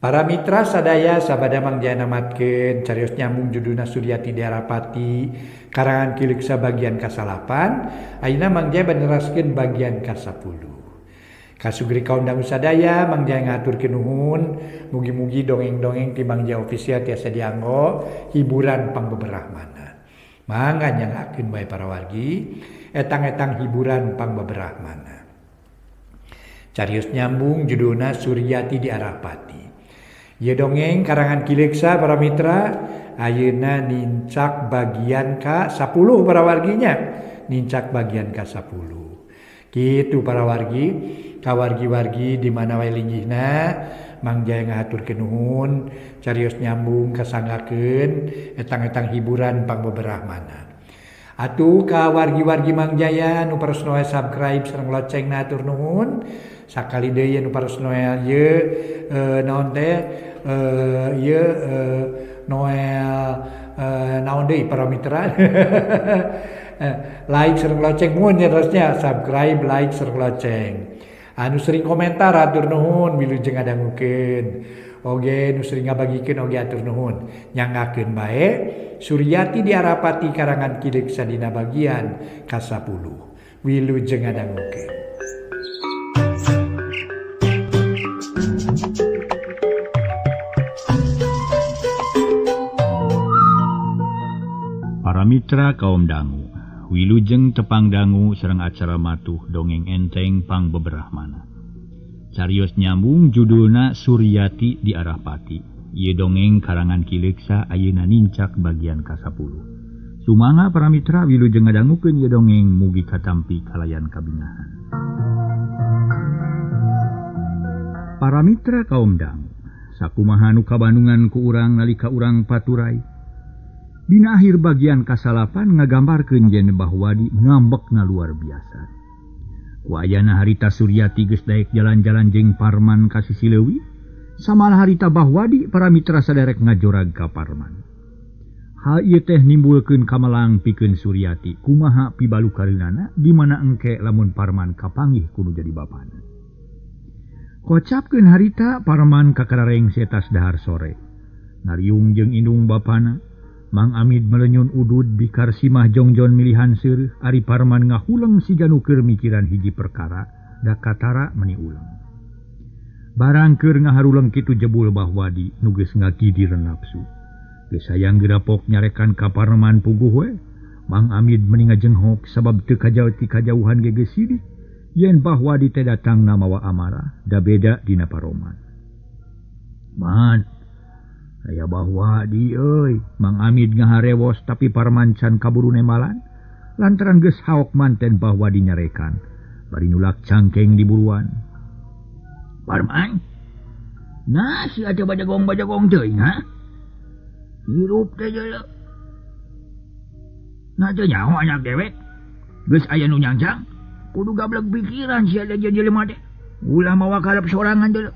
Para mitra sadaya sabada Mang Jaya namatkeun carios nyambung judulna Suryati di Arah Pati karangan Ki Leuksa bagian ka-9 ayeuna Mang Jaya neraskeun bagian ka-10. Kasugri kaum dangu sadaya Mang Jaya ngaturkeun nuhun mugi-mugi dongeng-dongeng ti Mang Jaya official tiasa dianggo hiburan pangbeberahmana. Mangga nyangakeun bae para wargi etang-etang hiburan pangbeberahmana. Carios nyambung judulna Suryati di Arah Pati. Ieu dongeng karangan Ki Leuksa para mitra ayeuna nincak bagian ka-10 para warginya nincak bagian ka-10. Kitu para wargi kawargi-wargi di mana wae linggihna Mang Jaya ngahaturkeun nuhun carios nyambung kasanggakeun etang-etang hiburan pangbeberahmana. Atuh kawargi-wargi Mang Jaya nu paros noel subscribe sareng locengna atur nuhun. Sakali deui nu paros noel ieu naon teh ieu noel naon deui para mitra like sareng loceng mun terusnya subscribe like sareng loceng. Anu sering komentar atur nuhun wilujeng ngadangukeun. Oge nu sering ngabagikeun oge atur nuhun. Nyangakeun bae Suryati di Arah Pati karangan Ki Leuksa dina bagian ka-10. Wilujeng ngadangukeun. Para mitra kaum dangu, wilujeng tepang dangu sareng acara matuh dongeng enteng pangbeberahmana. Carios nyambung judulna Suryati di Arah Pati. Ieu dongeng karangan Ki Leuksa ayeuna nincak bagian ka-10. Sumangga para mitra wilujeng ngadangukeun ieu dongeng mugi katampi kalayan kabingahan. Para mitra kaum dangu, sakumaha nu kabandungan ku urang nalika urang paturai. Dina akhir bagian ka-9 ngagambarkeun yen Bahwadi ngambekna luar biasa. Ku ayana harita Suryati geus daek jalan-jalan jeung Parman ka sisi leuwih, samalah harita Bahwadi para mitra saderek ngajorag ka Parman. Hal ieu teh nimbulkeun kamalang pikeun Suryati kumaha pibalukareunana di mana engke lamun Parman kapanggih kudu jadi bapana. Kocapkeun harita Parman kakarareng setas dahar sore. Nariung jeung indung bapana. Mang Amid melenyun udud bikar simah jongjon milihan seur ari Parman ngahuleng siga nu keur mikiran hiji perkara da katara meni ulang. Barang keur ngaharuleng kitu jebul Bahwadi nu geus ngagidir nafsu. Geus hayang gerapok nyarekan ka Parman puguh we. Mang Amid meni ngajenghok sabab teu kajauh ti kajauhan ge geus sidik yen Bahwadi teh datangna mawa amarah da beda dina paroman. Man aya Bahwadi euy, Mang Amid ngaharewos tapi Parman can kaburu nemalan lantaran geus haok manten Bahwadi nyarekan bari nulak cangkeng di buruan. Parman, nah si atuh bajagong-bajagong teuing ha? Hirup teh jeuleuh. Nah teu nyaho anak dewek. Geus aya nu nyangsang, kudu gablek pikiran sia teh jelema teh. Ulah mawa karep sorangan deuleuh.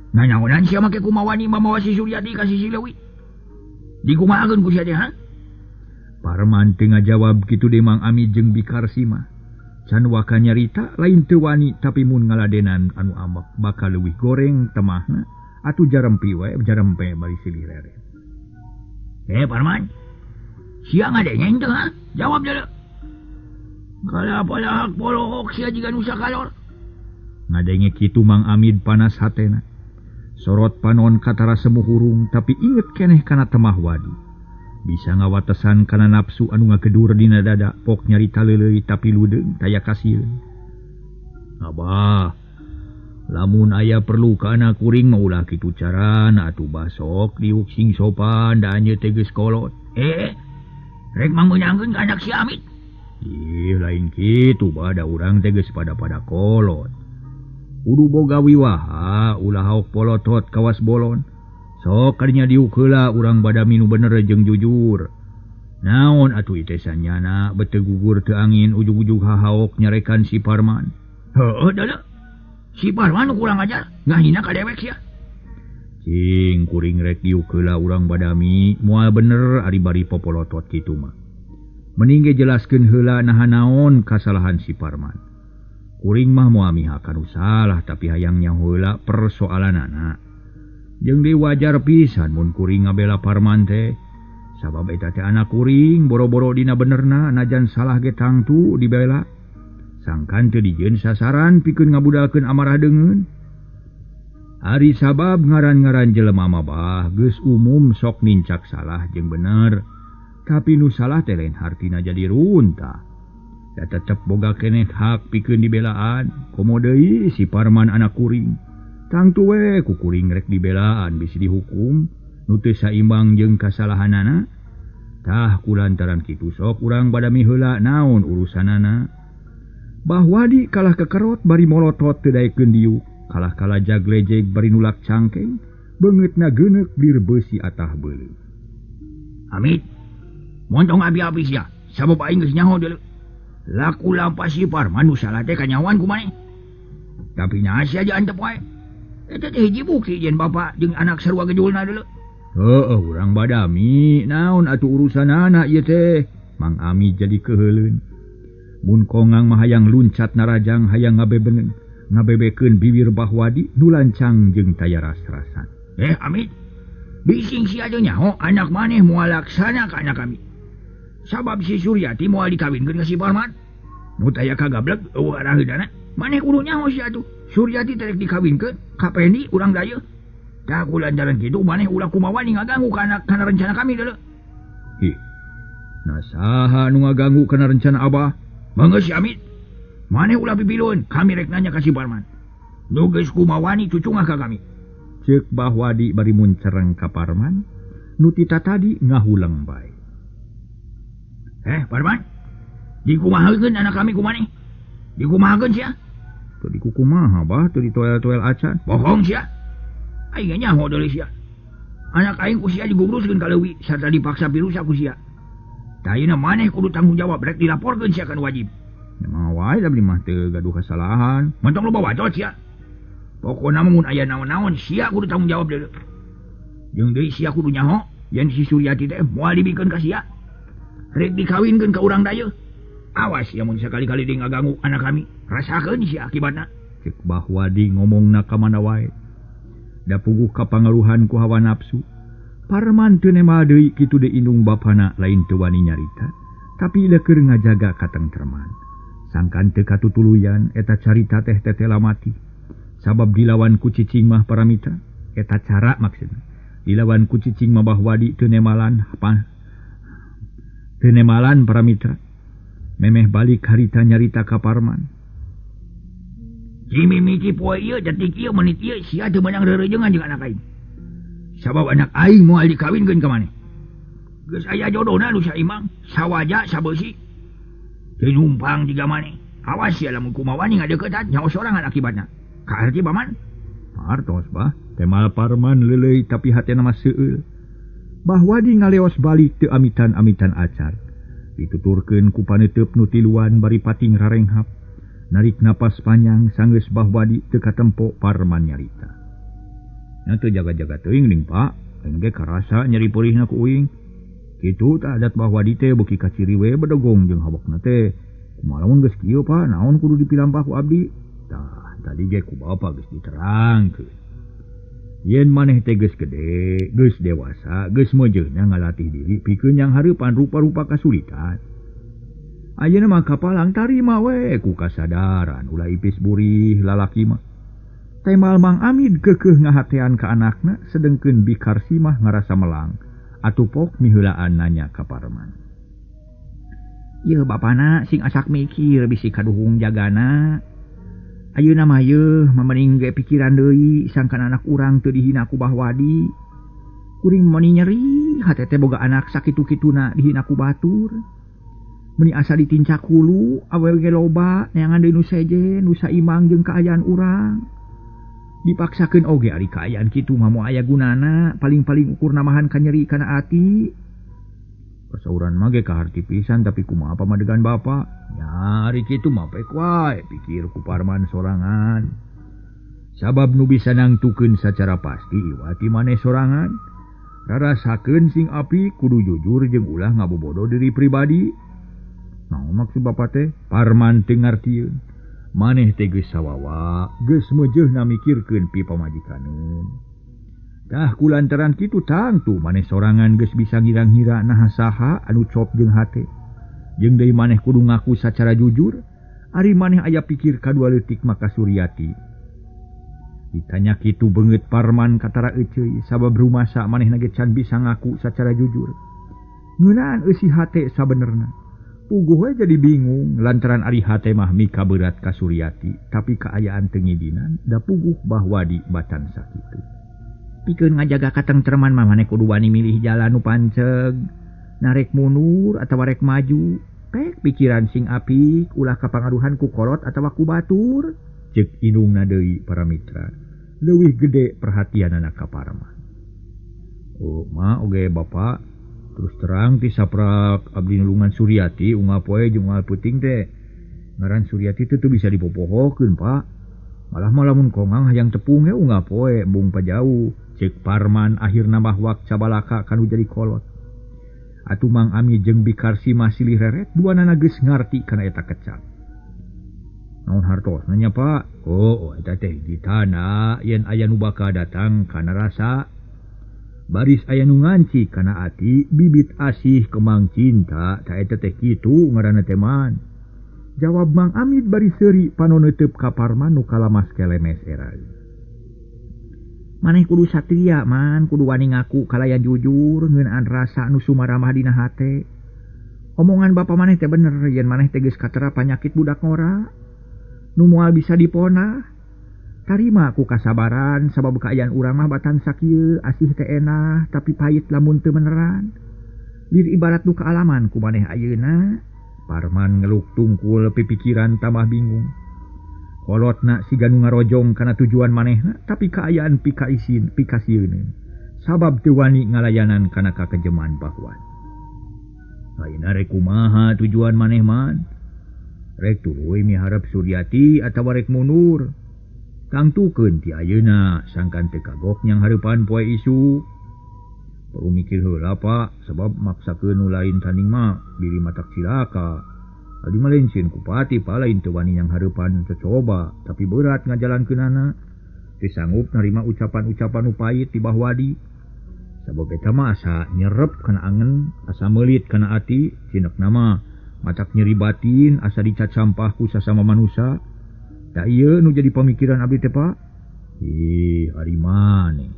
Nah nyahonan sia make kumawani mamawa si Suryati ka sisi leuwih. Dikumahakeun ku sia teh ha? Parman teu ngajawab kitu deui Mang Amid jeung Bikar Simah. Can waka nyarita lain teu wani tapi mun ngaladenan anu ambek bakal leuwih goreng temahna atuh jarempi wae jarempe bari silih rere. Parman, sia ngadengeng teu ha? Jawab deuleu. Kalapalak polohok sia jiga nu sakalor. Ngadenge kitu Mang Amid panas hatena. Sorot panon katara semu hurung tapi inget keneh kana temah Wadi. Bisa ngawatesan kana nafsu anu ngagedur dina dada pok nyarita leuleui tapi ludeung taya kasileun. Abah, lamun aya perlu ka anak kuring mah ulah kitu carana atuh basok diuk sing sopan da anjeun teh geus kolot. Rek mangmeunangkeun ka anak si Amit. Ih, lain kitu bah da urang teh geus pada-pada kolot. Kudu boga wiwaha ulah haok polotot kawas bolon. Sok kadinya diuk heula urang badami nu bener jeung jujur. Naon atuh ieu teh sanyana bete gugur teu angin ujug-ujug hahaok nyarekan si Parman. Heueuh deuleu. Si Parman nu kurang ajar ngahina ka dewek sia. Cing kuring rek diuk heula urang badami moal bener ari bari popolotot kitu mah. Mending ge jelaskeun heula naha naon kasalahan si Parman. Kuring mah moal miha kanu salah tapi hayang nyaho heula persoalanana. Jeung deui wajar pisan mun kuring ngabela Parman teh. Sabab eta teh anak kuring boro-boro dina benerna najan salah ge tangtu dibela. Sangkan teu dijieun sasaran pikeun ngabudalkeun amarah deungeun. Ari sabab ngaran-ngaran jelema mah bah geus umum sok nincak salah jeung bener. Tapi nu salah teh lain hartina jadi runtah. Da tetep boga keneh hak pikeun dibelaan. Komo deui si Parman anak kuring. Tangtu we ku kuring rek dibelaan bisi dihukum nu teu saimbang jeung kasalahanana. Tah kulantaran kitu sok urang badami heula naon urusanana. Bahwadi kalah kekerot bari molotot teu daekeun diuk. Kalah kalajag lejeg bari nulak cangkeng, beungeutna geuneuk bir beusi atah beuleum. Amit, montong abi-abi sia, sabab aing geus nyaho deuleu. Laku lampah si Parman nu salah teh kanyawan ku maneh. Tapi nya sia aja antep wae. Eta teh hiji bukti yen bapa jeung anak sarua gejulna deuleu. Heueuh, urang badami, naon atuh urusanana ieu teh? Mang Ami jadi keuheuleun. Mun kongang mah hayang luncat narajang hayang ngabebenen. Ngabebekeun bibir Bahwadi nu lancang jeung taya ras-rasan. Amit, bising sia aja nyaho anak maneh moal laksana ka anak kami. Sabab si Suryati moal dikawinkeun ka si Parman. Nu taya kagableg eueuh araheudana, maneh kudu nyaho sia atuh. Suryati teh rek dikawinkeun ka Pendi urang dayeuh. Tah kulantaran kitu maneh ulah kumawani ngaganggu ka anak kana rencana kami deuleu. Ih. Nah saha nu ngaganggu kana rencana Abah? Mangga si Amit. Maneh ulah pipilueun, kami rek nanya ka si Parman. Nu geus kumawani cucungah ka kami. Ceuk Bahwadi bari muncereng ka Parman, nu tita tadi ngahuleng bae. Parman, dikumahakeun anak kami ku maneh? Dikumahakeun sia? Teu dikukumaha bah, teu ditoel-toel acan. Bohong sia. Aing nyaho deui sia. Anak aing ku sia digubruskeun ka leuwi sarta dipaksa pirusa ku sia. Tah ayeuna maneh kudu tanggung jawab rek dilaporkeun sia kan wajib. Emang wae da beli mah teu gaduh kesalahan. Montong loba bacot sia. Pokona mah mun aya naon-naon sia kudu tanggung jawab deuleu. Jeung deui sia kudu nyaho yen si Suryati teh moal dibikeun ka sia. Rek dikawinkeun ka urang dayeuh. Awas sia mun sakali-kali deui ngaganggu anak kami, rasakeun sia akibatna. Ceuk Bahwadi ngomongna ka mana wae. Da puguh kapangaruhan ku hawa nafsu. Parman teu nemal deui kitu deui indung bapana lain teu wani nyarita, tapi leukeur ngajaga katengtreman. Sangkan teu katutuluyan eta carita teh tetela mati. Sabab dilawan ku cicing mah paramita, eta cara maksudna. Dilawan ku cicing mah Bahwadi teu nemalan apa? Teu nemalan paramitra. Memeh balik harita nyarita ka Parman. Si mimiti poe ieu detik ieu menit ieu sia teu meunang reureujeungan jeung anak aing. Sabab anak aing moal dikawinkeun ka maneh. Geus aya jodohna nu saimang, sawaja sabeusi. Teu numpang jiga maneh. Awas sia lamun kumawani ngadeuketan nyaho sorangan akibatna. Kaarti paman? Hartos bah, temal Parman leuleuy tapi hatena mah seueul. Bahwadi ngaleos balik teu amitan-amitan acar. Dituturkeun ku paneuteub nu tiluan bari pating rarenghap. Narik napas panjang sanggeus Bahwadi teu katempo Parman nyarita. Nya teu jaga-jaga teuing ning Pak, aing ge karasa nyeri peurihna ku uing. Kitu tah adat Bahwadi teh beuki kaciri we bedegong jeung hawakna teh. Kumaha lamun geus kieu Pak, naon kudu dipilampah ku abdi? Tah, tadi ge ku bapa geus diterangkeun. Yen maneh teh geus gede, geus dewasa, geus meujeuhna ngalatih diri pikeun yang hareupan rupa-rupa kasulitan. Ayeuna mah kapalang tarima we ku kasadaran ulah ipis burih lalaki mah. Temal Mang Amid keukeuh ngahatean ka anakna sedengkeun Bikarsi mah ngarasa melang. Atupok miheulaan nanya ka Parman. Ieu bapana sing asak mikir bisi kaduhung jagana. Ayeuna mah yeuh mamening ge pikiran deui sangkan anak urang teu dihina ku Bahwadi. Kuring meuni nyeri hate teh boga anak sakitu-kituna dihina ku batur. Meuni asa ditincak hulu awewe ge loba neangan deui nu sejen nu saimang jeung kaayaan urang. Dipaksakeun oge ari kaayaan kitu mah moal aya gunana, paling-paling ukur namahan kanyeri kana ati. Pasauran mah ge kaharti pisan tapi kumaha pamadegan bapa? Nya ari kitu mah pek wae pikir ku Parman sorangan. Sabab nu bisa nangtukeun sacara pasti iwati maneh sorangan. Rarasakeun sing apik kudu jujur jeung ulah ngabobodo diri pribadi. Naon maksud bapa teh? Parman teu ngartieun. Maneh teh geus sawawa, geus meujeuhna mikirkeun pi pamajikaneun. Tah kulantaran kitu tangtu maneh sorangan geus bisa ngira-ngira naha saha anu cop jeung hate. Jeung deui maneh kudu ngaku sacara jujur, ari maneh aya pikir kadua leutik maka Suryati. Ditanya kitu beungeut Parman katara euceuy sabab rumasa manehna ge can bisa ngaku sacara jujur. Ngeunaan eusi hate sabenerna. Puguh we jadi bingung lantaran ari hate mah mika berat ka Suryati, tapi kaayaan teu ngidinan da puguh bahwa di batan sakitu. Pikeun ngajaga katengtreman mah maneh kudu wani milih jalan nu panceg, narek mundur atawa rek maju, pek pikiran sing apik ulah kapangaruhan ku kolot atawa ku batur. Cek indungna deui para mitra, leuwih gede perhatianana ka Parman. Oh, ma oge bapak, terus terang ti saprak abdi nulungan Suryati unggal poe jeung unggal peuting teh. Ngaran Suryati teh teu bisa dipopohokeun, Pak. Malah mah lamun kongang hayang tepung ge unggal poe embung pajauh. Cek Parman akhirna mah wak cabalaka kanu jadi kolot. Atuh Mang Ami jeung Bikarsi mah silih reret duanana geus ngarti kana eta kecap. Naon hartosna nya Pak? Oh, eta teh ditana yen aya nu bakal datang kana rasa. Baris aya nu nganci kana ati bibit asih kemang cinta ta eta teh kitu ngaranna teh man. Jawab Mang Amid bari seuri panon neuteub ka Parman nu kalamas kelemes era. Maneh kudu satria man, kudu wani ngaku kalayan jujur ngeunaan rasa nu sumaramah dina hate. Omongan bapa maneh teh bener yen maneh teh geus katera panyakit budak ngora. Nu moal bisa diponah. Tarima ku kasabaran sabab kaayaan urang mah batan sakieu asih teh enah tapi pahit lamun teu meneran. Lir ibarat nu kaalaman ku maneh ayeuna. Parman ngeluk tungkul pipikiran tambah bingung. Kolotna siga nu ngarojong kana tujuan manehna tapi kaayaan pikaisin pikasieun. Sabab teu wani ngalayanan kana kakejeman Bahwan. Ayeuna rek kumaha tujuan maneh man? Rek tuluy miharep Suryati atawa rek mundur. Tangtukeun ti ayeuna sangkan teu kagok nyang hareupan poe isuk. Perlu mikir heula Pak, sebab maksakeun nu lain tanding mah bilih matak cilaka. Abdi mah lain sieun ku pati Pak, lain teu wani nyang hareupan cocoba, tapi berat ngajalankeunana. Teu sanggup narima ucapan-ucapan nu pahit ti Bahwadi. Sabab eta mah asa nyerep kana angen, asa meulit kana ati, cinekna mah matak nyeri batin asa dicacampah ku sasama manusa. Da ieu nu jadi pamikiran abdi teh Pak. Ih, ari maneh.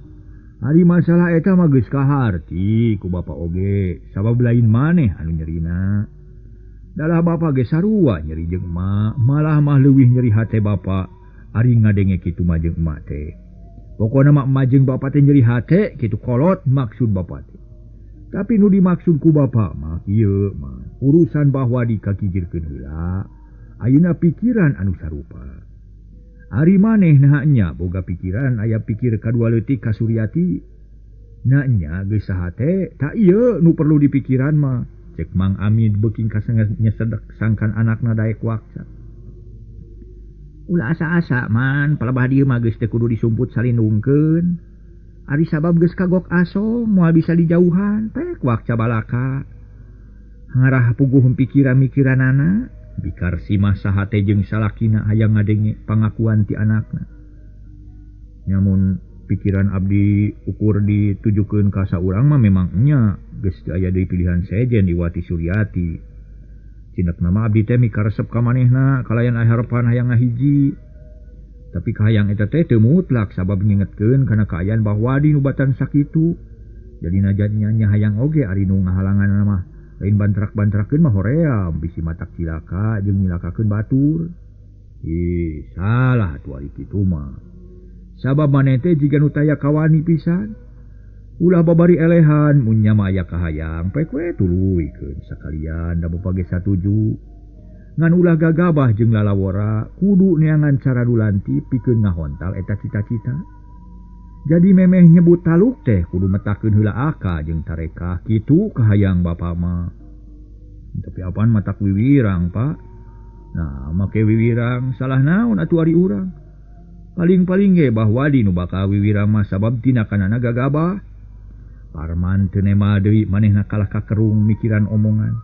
Ari masalah eta mah geus kaharti ku bapa oge, sabab lain maneh anu nyerina. Dalah bapa ge sarua nyeri jeung emak, malah mah leuwih nyeri hate bapa ari ngadenge kitu mah jeung emak teh. Pokona mah emak jeung bapa teh nyeri hate kitu kolot maksud bapa teh. Tapi nu dimaksud ku bapa mah ieu mah urusan bahwa dikakijirkeun heula. Ayeuna pikiran anu sarupa. Ari maneh naha nya boga pikiran aya pikir kadua leutik ka Suryati. Na nya geus sahate ta ieu nu perlu dipikiran mah. Cek Mang Amid beuking nyesedek sangkan anakna daek waksa. Ulah asa-asa man, palebah dieu mah geus teu kudu disumput salindungkeun. Ari sabab geus kagok aso moal bisa dijauhan, pek wakca balaka. Ngarah puguh pikiran-mikiranana. Bikarsi mah sahate jeung salakina hayang ngadenge pangakuan ti anakna. Nyamun pikiran abdi ukur ditujukeun ka saurang mah memang nya geus teu aya deui pilihan sejen Iwati Suryati. Cinekna mah abdi teh mikaresep ka manehna kalayan harepan hayang ngahiji. Tapi kahayang eta teh teu mutlak sabab ngingetkeun kana kaayaan bahwa di nu batan sakitu. Jadi najatnya nya hayang oge ari nu ngahalangan mah lain bantrak-bantrakeun mah hoream bisi matak cilaka jeung nyilakakeun batur. Ih, salah atuh ari kitu mah. Sabab maneh teh jiga nu taya kawani pisan. Ulah babari elehan mun nya mah aya kahayang pek we tuluykeun sakalian da bapa ge satuju. Ngan ulah gagabah jeung lalawora kudu neangan cara dulanti pikeun ngahontal eta cita-cita. Jadi memeh nyebut taluk teh kudu metakeun heula aka jeung tarekah kitu kahayang bapa mah. Tapi apaan matak wiwirang, Pak? Nah, make wiwirang salah naon atuh ari urang. Paling-paling ge Bahwadi nu bakal wiwirang mah sabab tinakanana gagabah. Parman teu nema deui manehna kalah kakerung mikiran omongan.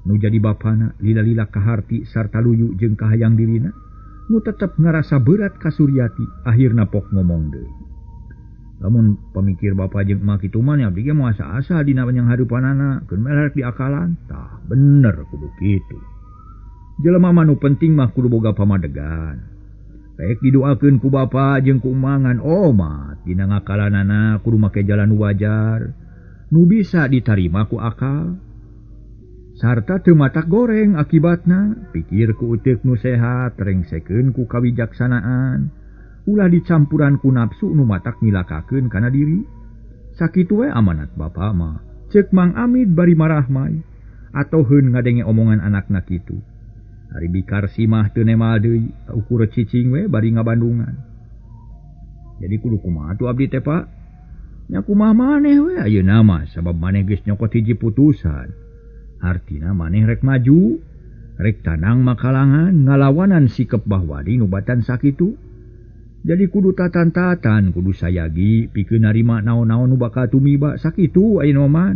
Nu jadi bapana lila-lila kaharti sarta luyu jeung kahayang dirina. Nu tetep ngarasa berat ka Suryati, akhirna pok ngomong deui. Lamun pamikir bapa jeung emak kitu mah nya abdi ge moal asa-asa dina panjang hareupanana, keun merek diakalan. Tah bener kudu kitu. Jelema mah nu penting mah kudu boga pamadegan. Rek didoakeun ku bapa jeung ku emangan omat dina ngakalanana kudu make jalan nu wajar, nu bisa ditarima ku akal. Sarta teu matak goreng akibatna, pikir ku uteuk nu sehat, rengsekeun ku kawijaksanaan, ulah dicampuran ku nafsu nu matak nyilakakeun kana diri. Sakitu we amanat bapa mah. Ceuk Mang Amid bari marahmai, atoheun ngadenge omongan anakna kitu. Ari bikar simah teu nemal deui, ukur cicing we bari ngabandungan. Jadi kudu kumaha atuh abdi teh Pak? Nya kumaha maneh we ayeuna mah sabab maneh geus nyokot hiji putusan. Artina maneh rek maju, rek tanang makalangan ngalawanan sikep Bahwadi nu batan sakitu. Jadi kudu tatan-tatan, kudu sayagi pikeun narima naon-naon nu bakal tumiba sakitu ayeuna mah.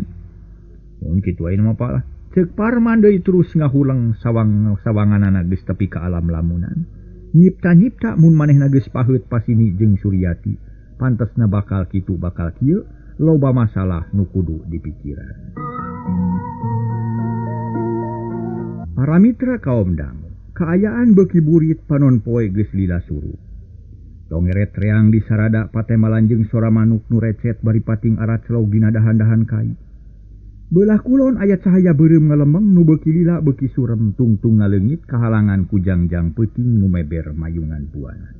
Mun kitu ayeuna mah Pak lah. Ceuk Parman deui terus ngahuleng sawang-sawanganana geus tepi ka alam lamunan. Nyipta-nyipta mun manehna geus paheut pasini jeung Suryati, pantesna bakal kitu bakal kieu, loba masalah nu kudu dipikiran. Para mitra kaum dangu, kaayaan beuki burit panon poe geus lila suruh. Tongeret reang di sarada patemalan jeung sora manuk nu recet bari pating araclog dina dahan-dahan kai. Belah kulon aya cahaya beureum ngelemeng nu beuki lila beuki surem tungtung ngaleungit kahalangan ku jangjang peuting nu meber mayungan buana.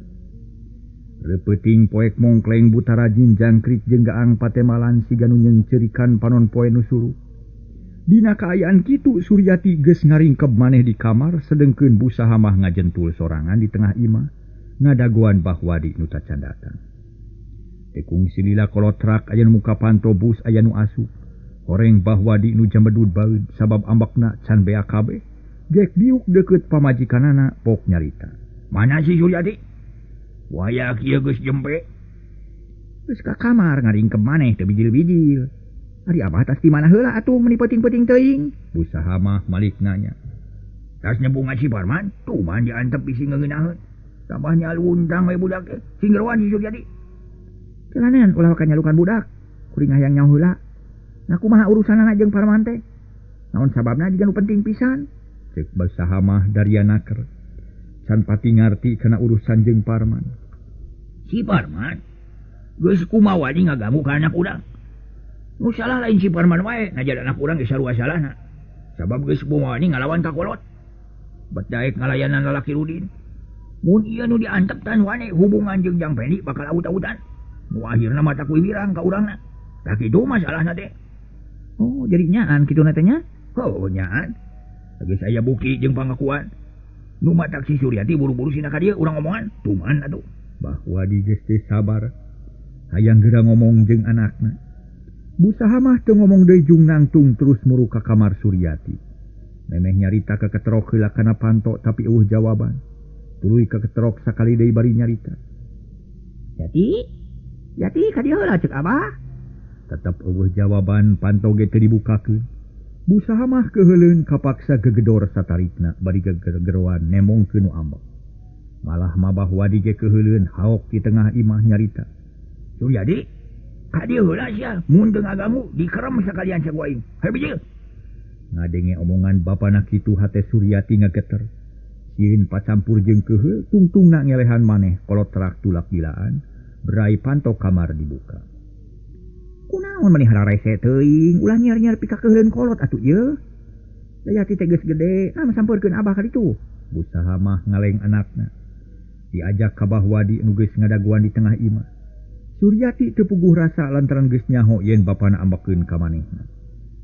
Repeuting poek mongkleng butara jinjangkrik jeung gaang patemalan siga nu nyeungceurikan panon poe nu suruh. Dina kaayaan kitu Suryati geus ngaringkeb maneh di kamar sedengkeun busaha mah ngajentul sorangan di tengah imah ngadagoan Bahwadi nu tacan datang. Tekung silila kolotrak aya nu muka panto bus aya nu asup. Horeng Bahwadi nu jamedud baeud sabab ambakna can bea kabeh. Gek diuk deukeut pamajikanana pok nyarita. Mana si Suryati? Waya kieu geus jempe. Geus ka kamar ngaringkeb maneh teu bijil-bijil. Ari abah tas di mana heula atuh meuni peuting-peuting teuing? Busaha mah malik nanya. Tas nyebungan si Parman, tuman diantep bisi ngeunaheun. Tambah nyaluntang we budak teh. Sing geroan si Suryati. Kelanean ulah ka nyalukan budak. Kuring hayang nyaho heula. Nah kumaha urusanana jeung Parman teh? Naon sababna jiga nu penting pisan? Ceuk busaha mah daria naker. Can pati ngarti kana urusan jeung Parman. Si Parman geus kumaha wani ngaganggu ka anak urang. Nu salah lain si Parman wae, ngajar anak urang geus sarua salahna. Sabab geus kumaha ngalawan ka kolot. Bet daek ngalayanan lalaki Rudin. Mun ieu nu diantep tan wani hubungan jeung Jang Pendi bakal awut-awutan. Nu akhirna mata kuwirang ka urangna. Tah kitu masalahna teh. Oh, jadi nyaan kitu na teh nya? Oh, nyaan. Geus aya bukti jeung pangakuan. Nu matak si Suryati buru-buru sina ka dieu urang omongan, tuman atuh. Bahwadi geus teu sabar. Hayang geura ngomong jeung anakna. Busaha mah teu ngomong deui jung nangtung terus muru ka kamar Suryati. Memeh nyarita kaketerok heula kana panto tapi eueuh jawaban. Tuluy kaketerok sakali deui bari nyarita. Yati? Yati ka dieu heula ceuk abah. Tetep eueuh jawaban panto ge teu dibukakeun. Busaha mah keuheuleun kapaksa gegedor satarikna bari gegeroan nemongkeun nu ambek. Malah mah Bahwadi ge keuheuleun haok di tengah imah nyarita. Suryadi, ka dieu heula sia, mun teu ngaganggu dikerem sakalian cek aing. Hayu bijil. Ngadenge omongan bapana kitu hate Suryati ngageter. Sieun pacampur jeung keuheul tungtungna ngelehan maneh kolotrak tulak gilaan, berai panto kamar dibuka. Kunaon maneh hararese teuing, ulah nyiar-nyiar pika keuheuleun kolot atuh ieu. Dayati teh geus gede, ah sampeurkeun abah ka ditu. Busaha mah ngaleng anakna. Diajak ka Bahwadi nu geus ngadaguan di tengah imah. Suryati teu puguh rasa lantaran geus nyaho yen bapana ambekeun ka manehna.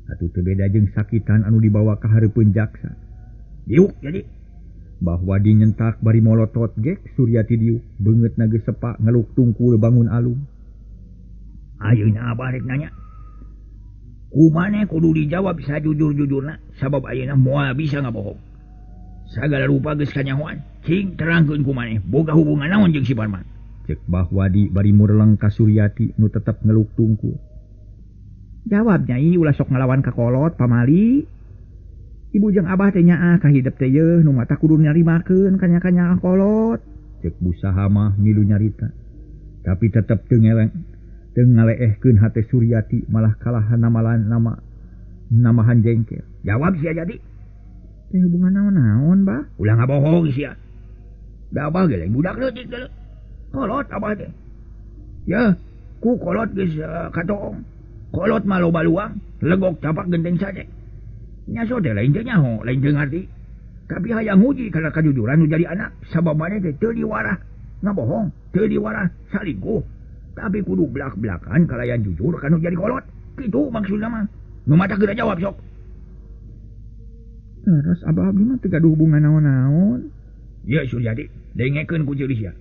Atuh teu beda jeung sakitan anu dibawa ka hareupeun jaksa. Diuk jadi. Bahwadi nyentak bari molotot gek Suryati diuk, beungeutna geus sepak ngeluk tungkul bangun alum. Ayeuna abah rek nanya. Kumaneh kudu dijawab sajujur-jujurna sabab ayeuna moal bisa ngabohong. Sagala rupa geus kanyahoan, cing terangkeun kumaneh boga hubungan naon jeung si Parman. Cek Bahwadi bari mureleng ka Suryati nu tetep ngeluk tungkul. Jawab nyai ulah sok ngalawan ka kolot pamali. Ibu jeung abah teh nyaah ka hidep teh yeuh nu mata kudu nyarimakeun kanya-kanya kolot. Cek busaha mah milu nyarita. Tapi tetep teu ngeleng. Teu ngaleehkeun hate Suryati malah kalah namalan nama namahan jengkel. Jawab sia jadi. Teh hubungan naon-naon, Bah? Ulah ngabohong sia. Da abah ge lain budak leutik teh. Kolot abah teh. Ya, ku kolot geus katoong. Kolot mah loba luang, legok tapak genteng sate. Nyaso teh lain teu nyaho, lain teu ngarti. Tapi hayang nguji kana kajujuran nu jadi anak, sabab maneh teh teu diwarah ngabohong, teu diwarah salingkuh. Tapi kudu belak-belakan kalayan jujur kanu jadi kolot. Kitu maksudna mah. Nu mata geura jawab sok. Terus abah abdi mah teu gaduh hubungan naon-naon. Ye Suryati, dengekeun ku ceuli sia.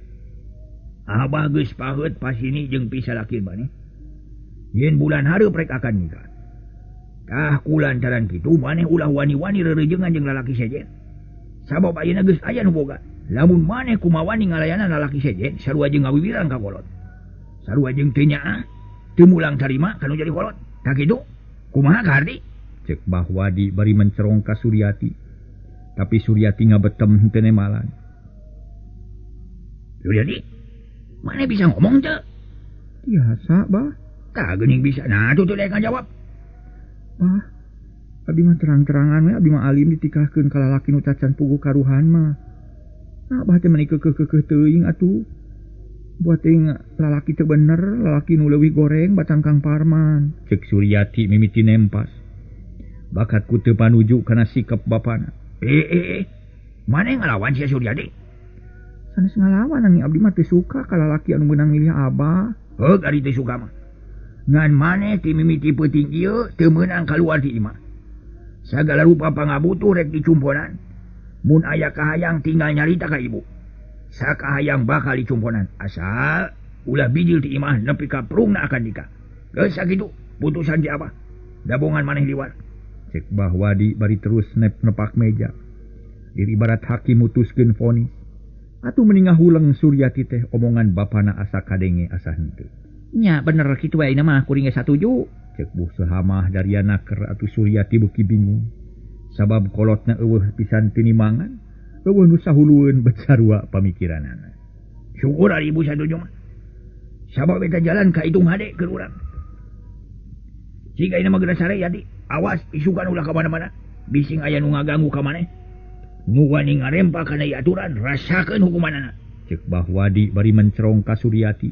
Abah geus paheut pasini jeung pisalakir maneh. Yen bulan hareup rek akan nikah. Tah kulantaran kitu maneh ulah wani-wani rereujeungan jeung lalaki sejen. Sabab ayeuna geus aya nu boga. Lamun maneh kumawani ngalayanan lalaki sejen, sarua jeung ngawiwiran ka kolot. Sarua jeung teu nyaah, teu mulang tarima kanu jadi kolot. Tah kitu, kumaha kaharti? Cek Bah Wadi bari mencerong ka Suryati. Tapi Suryati ngabetem henteu nemalan. Suryati, maneh bisa ngomong teu? Biasa, Bah. Tah geuning bisa. Nah, atuh teu daek ngajawab. Bah, abdi mah terang-terangan we, abdi mah alim ditikahkeun ka lalaki nu cacan puguh karuhan mah. Nah, abah teh meuni keukeuh-keukeuh teuing atuh. Buat teuing lalaki teu bener, lalaki nu leuwih goreng batang Kang Parman. Cek Suryati mimiti nempas. Bakat ku teu panuju kana sikap bapana. Maneh ngalawan sia Suryati? Sanes ngalawan nanging abdi mah teu suka ka lalaki anu meunang milih abah. Heug ari teu suka mah. Ngan maneh ti mimiti peuting ieu teu meunang kaluar ti imah. Sagala rupa pangabutuh rek dicumponan. Mun aya kahayang tinggal nyarita ka ibu. Sakahayang bakal dicumponan. Asal ulah bijil ti imah nepi ka prungna akan nikah. Geus sakitu putusan ti abah. Dabongan maneh liwat. Cek Bah Wadi bari terus nepak meja. Diri ibarat hakim mutuskeun vonis. Atuh meni ngahuleng Suryati teh omongan bapana asa kadenge asa henteu. Nya bener kitu wae mah kuring ge satuju. Cek Bu Sahamah Dariana ker atuh Suryati beuki bingung. Sabab kolotna eueuh pisan tinimangan, eueuh nu sahulueun bet sarua pamikiranana. Syukur ari ibu satuju mah. Sabab eta jalan ka hitung hade keur urang. Jika ini mah geura sare Yati, awas isukan ulah ka mana-mana. Bising aya nu ngaganggu ka maneh. Nu wani ngarempa kana ieu aturan, rasakeun hukumanana. Cek Bah Wadi bari mencerong ka Suryati.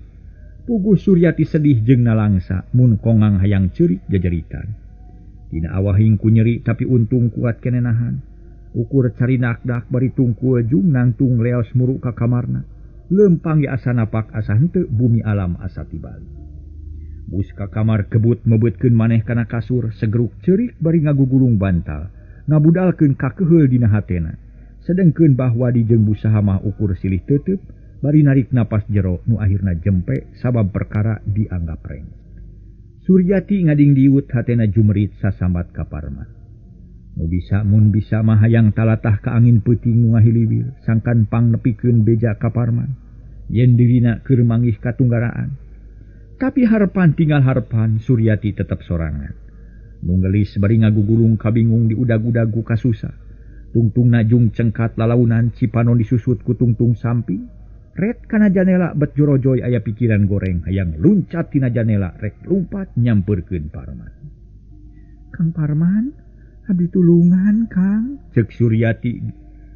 Puguh Suryati sedih jeung nalangsa mun kongang hayang ceurik jajeritan. Dina awahing ku nyeri tapi untung kuat kene nahan. Ukur cari nakdak bari tungkul jung nangtung leos muruk ka kamarna. Lempang ge asa napak asa henteu bumi alam asa tibali. Bus ka kamar kebut mebeutkeun maneh kana kasur segeruk ceurik bari ngagugulung bantal. Ngabudalkeun kakeheul dina hatena. Sedengkeun Bah Wadi jeung Bu Sahamah ukur silih teuteup bari narik napas jero nu akhirna jempe sabab perkara dianggap reng. Suryati ngading diut hatena jumerit sasambat ka Parman. Nu bisa mun bisa mah hayang talatah ka angin peuting nu ngahiliwir sangkan pang nepikeun beja ka Parman. Yen dirina keur manggih katunggaraan. Tapi harpan tinggal harpan Suryati tetep sorangan. Nu geulis bari ngagugulung kabingung di udag-udag ku kasusah. Tungtungna jung cengkat lalaunan cipanon disusut ku tungtung samping. Ret kana janela bet jorojoy aya pikiran goreng hayang luncat tina janela rek lumpat nyampeurkeun Parman. Kang Parman, abdi tulungan Kang, cek Suryati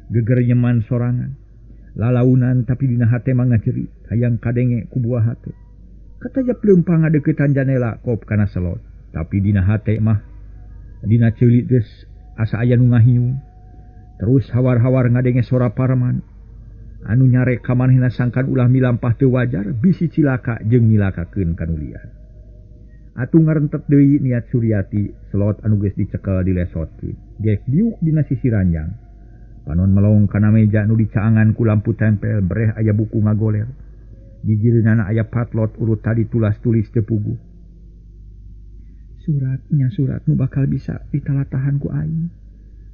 geger nyeman sorangan. Lalaunan tapi dina hate mah ngajerit hayang kadenge ku buah hate. Katajap leumpang ngadeukeutan janela kop kana selot, tapi dina hate mah dina ceuli geus asa aya nu ngahiung. Terus hawar-hawar ngadenge sora Parman anu nyarek ka manehna sangkan ulah milampah teu wajar bisi cilaka jeung milakakeun kanulian. Atuh ngarentet deui niat Suryati selot anu geus dicekel dilesotkeun. Gek diuk dina sisi ranjang. Panon melong kana meja nu dicaangan ku lampu tempel breh aya buku ngagoler. Gigireunana aya patlot urut tadi tulas tulis teu puguh. Suratnya surat nu bakal bisa ditalatahan ku aing.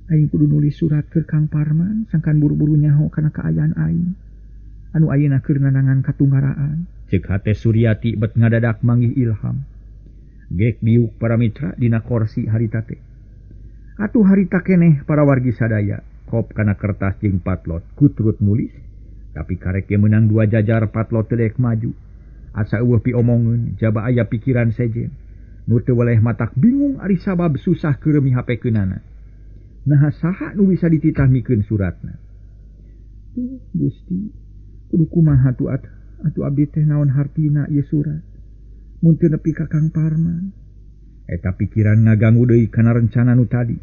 Aing kudu nulis surat ke Kang Parman sangkan buru-buru nyaho kana kaayaan aing. Anu ayeuna keur nanangan katunggaraan. Ceuk hate Suryati bet ngadadak manggih ilham. Gek diuk para mitra dina korsi harita teh. Atuh harita keneh para wargi sadaya kop kana kertas jeung patlot kutrut nulis. Tapi karek ge meunang dua jajar patlot teu daek maju. Asa eueuh piomongeun jaba aya pikiran sejen. Nu teu weleh matak bingung ari sabab susah keur mihapekeunana. Naha saha nu bisa dititah mikeun suratna. Duh Gusti, kudu kumaha tuh atuh abdi teh naon hartina ieu surat. Mun teu nepi ka Kang Parman. Eta pikiran ngaganggu deui kana rencana nu tadi.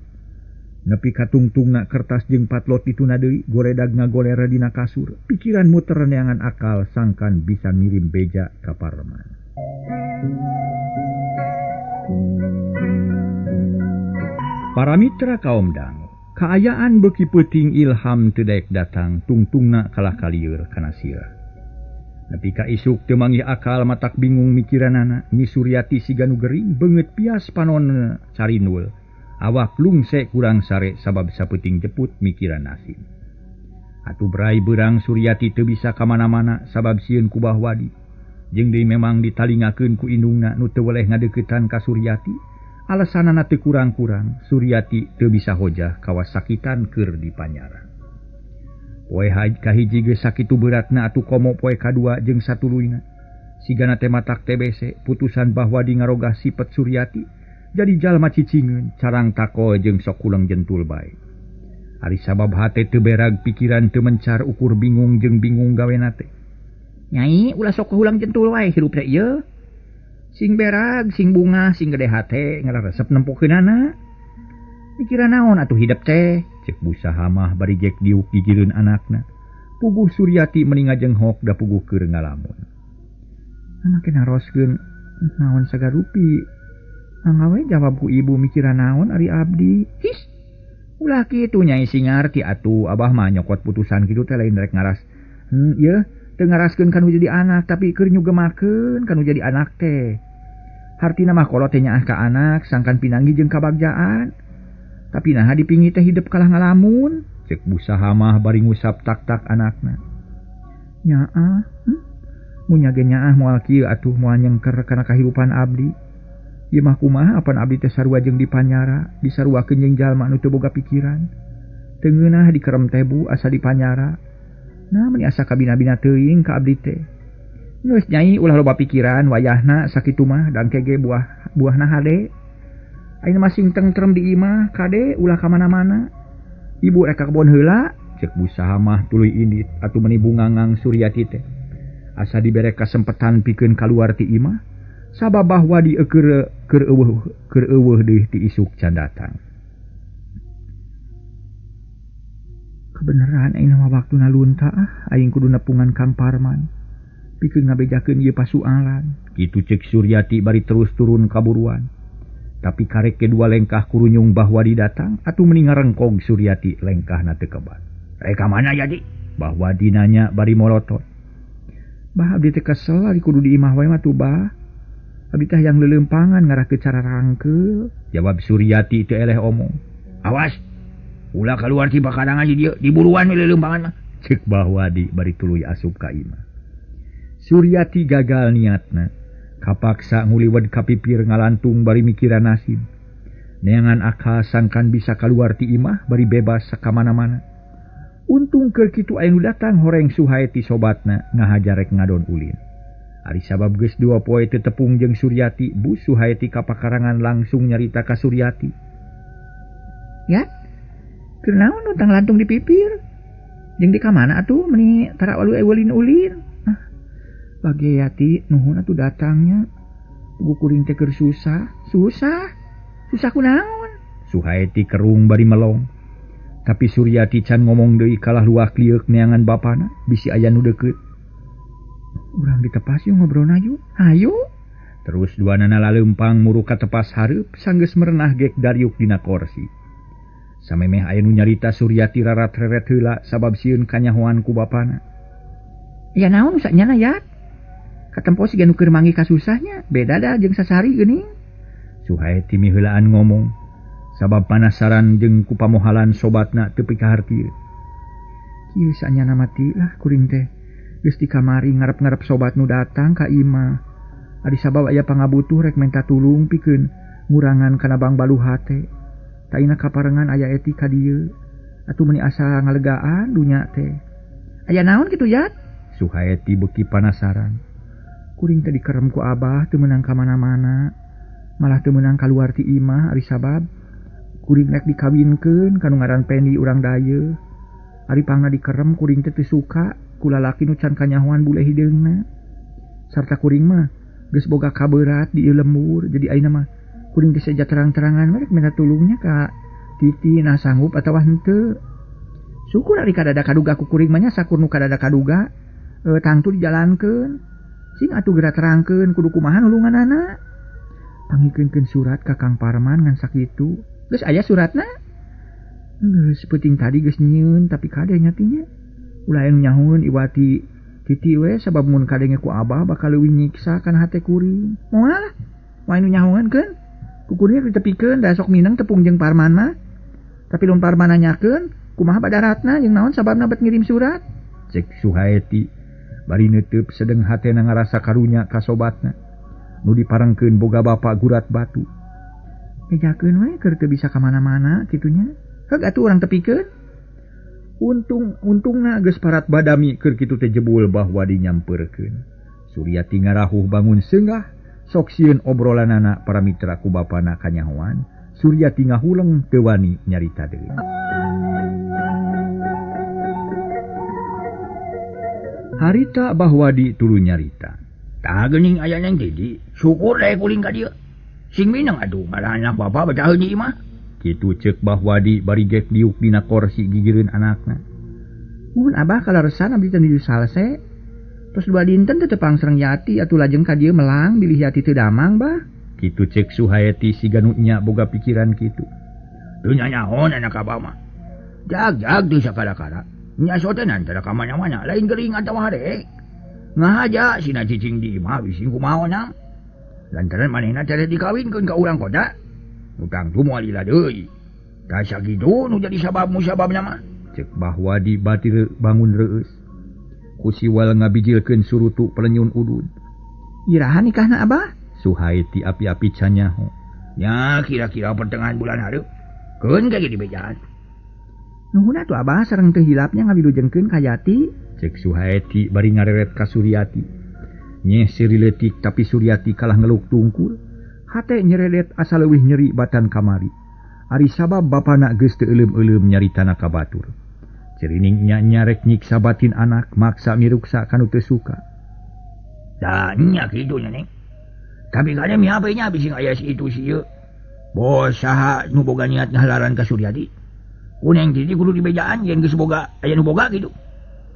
Nepi katungtungna kertas jeung patlot dituna deui goredag ngagolera dina kasur. Pikiran muter neangan akal sangkan bisa ngirim beja ka Parman. Para mitra kaum dangu, kaayaan beuki peuting ilham teu daek datang tungtungna kalah kalieur kana sirah. Nepi ka isuk teu manggih akal matak bingung mikiranana, Nyi Suryati siga nu gering beungeut pias panon carinul. Awak lungse kurang sare sabab sapeuting jeput mikiran nasib. Atuh berai beurang Suryati teu bisa ka mana-mana sabab sieun ku Bahwadi. Jeung deui memang ditalingakeun ku indungna nu teu weleh ngadeuketan ka Suryati. Alasanana teu kurang-kurang, Suryati teu bisa hojah kawasakitan keur di panyara. Poe kahiji geus sakitu beratna atuh komo poe kadua jeung satuluyna. Sigana teh matak TBC putusan Bahwadi ngarogah sipet Suryati. Jadi jalma cicingeun carang tako jeung sok kuleng jentul bae. Ari sabab hate teu berag pikiran teu mencar ukur bingung jeung bingung gawena teh. Nyai ulah sok hulang jentul wae hirup teh ieu. Sing berag, sing bunga, sing gede hate ngararesep nempokeunana. Mikiran naon atuh hidep teh? Cek Bu Sahamah bari jek diuk gigireun anakna. Puguh Suryati meni ngajenghok da puguh keur ngalamun. Make naroskeun naon sagarupi. Angawe jawab ku ibu mikiran naon ari abdi. His. Ulah kitu nyai sing ngarti atuh abah mah nyokot putusan kitu teh lain rek ngaras. Ieu teu ngaraskeun kanu jadi anak tapi keur nyugemakeun kanu jadi anak teh. Hartina mah kolot teh nyaah ka anak sangkan pinanggi jeung kabagjaan. Tapi naha dipingi teh hidep kalah ngalamun. Cek Bu Sahamah bari ngusap tak-tak anakna. Nyaah, Mun nya ge nyaah moal kieu atuh moal nyengker kana kahirupan abdi. Ieu mah kumaha apan abdi teh sarua jeung dipanyara, disaruakeun jeung jalma anu teu boga pikiran. Teu ngeunah dikerem teh Bu asa dipanyara. Nah meni asa kabina-bina teuing ka abdi teh. Geus nyai ulah loba pikiran wayahna sakitu mah dangke ge buah-buahna hade. Ayeuna mah sing tentrem di imah kade ulah ka mana-mana. Ibu rek ka kebon heula, cek Bu Sahamah tuluy indit atuh meni bungangang Suryati teh. Asa dibere kasempetan pikeun kaluar ti imah. Sabab bahwa di keur eueuh deui ti isuk can datang. Kebeneran aing mah waktuna lunta ah, aing kudu nepungan Kang Parman. Pikeun ngabejakeun ieu pasualan. Kitu cek Suryati bari terus turun kaburuan. Tapi karek ke dua lengkah kurunyung Bahwadi datang atuh meni ngarengkog Suryati lengkahna teu kebat. Rek ka mana jadi? Bahwadi nanya bari molotot. Bah abdi teh kesel ari kudu di imah wae mah tuh bah. Abdi teh yang leuleumpangan ngarah ke cara rangkeul. Jawab Suryati teu eleh omong. Awas, ulah kaluar ti bakarangan di dieu, diburuan we leuleumpangan mah. Cek Bahwadi bari tuluy asup ka imah. Suryati gagal niatna. Kapaksa nguliwed ka pipir ngalantung bari mikiran nasib. Neangan akal sangkan bisa kaluar ti imah bari bebas sakamana-mana. Untung keur kitu aya nu datang horeng Suhaeti sobatna ngahajarek ngadon ulin. Ari sabab geus dua poe teu tepung jeung Suryati, Bu Suhaeti kapakarangan langsung nyarita ka Suryati. Ya, keur naon utang lantung di pipir? Jeung di ka mana atuh meni tara walu ulin-ulin? Ah, Bageyati nuhun atuh datangnya. Puguh kuring teh keur susah, susah. Susah kunaon? Suhaeti kerung bari melong. Tapi Suryati can ngomong deui kalah luak lieuk neangan bapana, bisi aya nu deukeut. Urang ditepas yuk ngobrol ayo. Ayo. Terus dua nana lalempang muruk ka tepas hareup sanggeus merenah gek dariuk dina korsi. Samemeh aya nu nyarita Suryati rarat-reret heula sabab sieun kanyahoan ku bapana. Ya naon usahnya ya? Katempo siga nu keur manggih kasusahnya, beda da jeung sasari geuning. Suhaeti miheulaan ngomong sabab panasaran jeung ku pamohalan sobatna teu pikaharti. Kieu sanyana mati lah kuring teh. Geus di kamari ngarep-ngarep sobat nu datang ka imah. Ari sabab aya pangabutuh rek menta tulung pikeun ngurangan kana bang balu hate. Taina kaparengan aya eti ka dieu. Atuh meuni asa ngalegaan dunya teh. Aya naon kitu ya? Suhaeti beuki panasaran. Kuring teh dikerem ku abah teu meunang ka mana-mana. Malah teu meunang kaluar ti imah ari sabab kuring rek dikawinkeun ka nu ngaran Pendi urang dayeuh. Ari pangna dikerem kuring teh teu suka ku lalaki nu can kanyahoan bule hideungna. Sarta kuring mah geus boga kaberat di ieu lembur jadi ayeuna mah kuring teh seja terang-terangan we rek minta tulungnya ka Titi nah sanggup atawa henteu. Syukur ari kadada kaduga ku kuring mah nya sakur nu kadada kaduga tangtu dijalankeun. Sing atuh geura terangkeun kudu kumaha nulunganana. Pangikeunkeun surat ka Kang Parman ngan sakitu. Geus aya suratna? Geus peuting tadi geus nyieun tapi kade nya tinya. Ulah anu nyahoeun iwati Titi we sabab mun kadenge ku abah bakal leuwih nyiksa kana hate kuring. Moal lah. Moal anu nyahoeun keun. Ku kuring ditepikeun da sok mineng tepung jeung Parman mah. Tapi lun Parman nanyakeun kumaha badaratna jeung naon sababna bet ngirim surat? Cek Suhaeti bari neuteub sedeng hatena ngarasa karunya ka sobatna. Nu diparengkeun boga bapa gurat batu. Bejakeun we keur teu bisa ka mana-mana kitunya. Heug atuh urang tepikeun. Untung-untungna geus parat badami keur kitu teh jebul bahwa dinyampeurkeun. Suryati ngarahuh bangun seungah sok sieun obrolanana para mitra ku bapana kanyahoan. Suryati ngahuleng teu wani nyarita deui. Harita Bahwadi tuluy nyarita. Tah geuning aya nang Didi, syukur dae kuring ka dieu. Sing minang atuh malah anak bapa betaheun di imah. Kitu ceuk Bahwadi bari gek diuk dina korsi gigireun anakna. Mun abah kalaresan abdi teh nuju salse. Tos dua dinten teh tepang sareng Yati atuh lajeng ka dieu melang bilih Yati teu damang bah. Kitu cek Suhaeti siga nu nya boga pikiran kitu. Teu nyanyaon anak abah mah. Jag-jag teu sakara-kara. Nya sotenan tara ka mana-mana lain gering atawa hare. Ngahaja sina cicing di imah bising kumaha na. Lantaran manehna teh dikawinkeun ka urang kota. Nu tangtu moal lila deui. Tah sakitu nu jadi sabab musababna mah. Cek Bahwadi batir bangun reueus. Ku siwal ngabijilkeun surutu pelenyun udud. Iraha nikahna abah? Suhaeti api-api canyaho. Ya kira-kira pertengahan bulan hareup. Keun ka ge dibejaan. Nuhun atuh abah sareng teu hilapnya ngawilujengkeun ka Yati. Cek Suhaeti bari ngareret ka Suryati. Nyeh seuri leutik tapi Suryati kalah ngeluk tungkul. Hate nyeredet asa leuwih nyeri batan kamari. Ari sabab bapana geus teu euleum-euleum nyaritana ka batur. Cirining nya nyarek nyiksa batin anak maksa miruksa kanu teu suka. Da nya kitu nya Neng. Tapi kade mihape nya bising aya si itu si ieu. Bos saha nu boga niat ngahalaran ka Suryati. Ku Neng Titi kudu dibejaan yen geus boga aya nu boga kitu.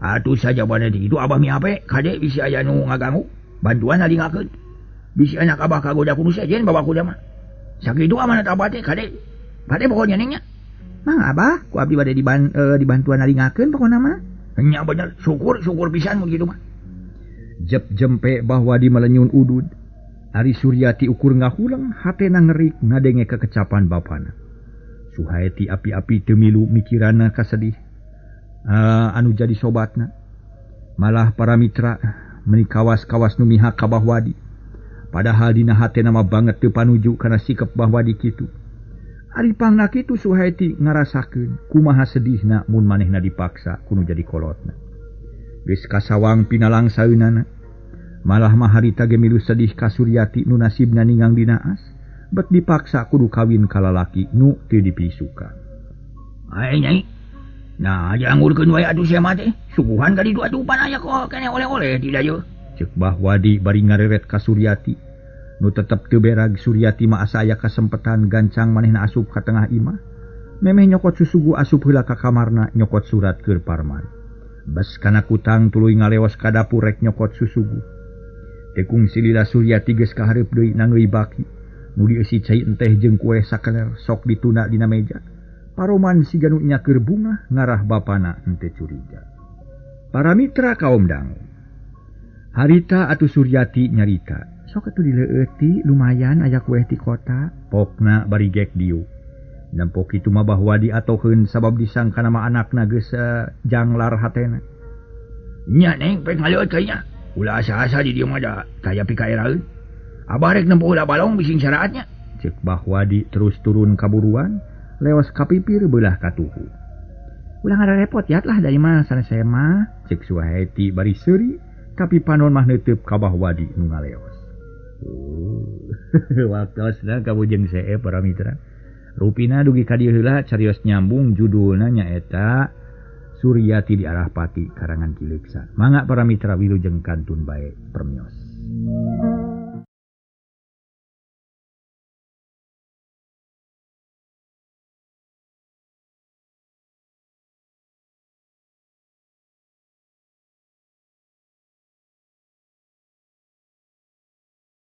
Atuh sajabana ti kitu abah mihape kade bisi aya nu ngaganggu bantuan halingakeun. Bisi anak abah kagoda ku nu sejen bawa kuda mah. Sakitu amanat abah teh kade. Kade pokona Neng nya. Mang abah ku abdi bade dibantuan halingakeun pokona mah. Nya bener syukur syukur pisan mun kitu mah. Jep jempe bahwa di melenyun udud. Ari Suryati ukur ngahuleng hatena ngerik ngadenge kekecapan bapana. Suhaeti api-api teu milu mikirana kasedih. Anu jadi sobatna. Malah para mitra meuni kawas-kawas nu mihak ka Bahwadi. Padahal dina hatena mah banget teu panuju kana sikep Bahwadi kitu. Ari pangna kitu Suhaeti ngarasakeun kumaha sedihna mun manehna dipaksa kudu jadi kolotna. Geus kasawang pinalangsaeunana. Malah mah harita ge milu sedih ka Suryati nu nasibna ningang dinaas, bet dipaksa kudu kawin ka lalaki nu teu dipisuka. Ai nyai. Nah, dianggurkeun wae atuh sia mah teh. Suguhan ka ditu atuh pan aya kok keneh oleh-oleh ti dayu. Ceuk Bahwadi bari ngareret ka Suryati. Nu tetep teu berag Suryati mah asa aya kasempetan gancang manehna asup ka tengah imah. Memeh nyokot susugu asup heula ka kamarna nyokot surat keur Parman. Bes kana kutang tuluy ngaleos ka dapur rek nyokot susugu. Tekung silila Suryati geus kahareup deui nangeui baki. Nu dieusi cai enteh jeung kue sakeler sok dituna dina meja. Paroman siga nu nya keur bungah ngarah bapana henteu curiga. Para mitra kaum dangu. Harita atuh Suryati nyarita. Sok atuh dileueuti lumayan aya kue ti kota. Pokna bari gek diuk. Nempo kitu mah Bahwadi atoheun sabab disangka nama anakna geus janglar hatena. Nya Neng pek ngaleueut ka nya. Ulah asa-asa di dieu mah da taya pikaeraeun. Abah rek nempo heula balong bising syaraatnya. Ceuk Bahwadi terus turun kaburuan lewas kapipir beulah katuhu. Ulah ngararepot yat lah dari mah sanes mah. Ceuk Suhaeti bari seuri Tapi panon mah neuteup ka Bah Wadi nu ngaleos. Waktosna kabujeng see para mitra. Rupina dugi ka dieu heula carios nyambung judulna nyaeta Suryati di Arah Pati karangan Ki Leuksa. Mangga para mitra wilujeng kantun bae permios.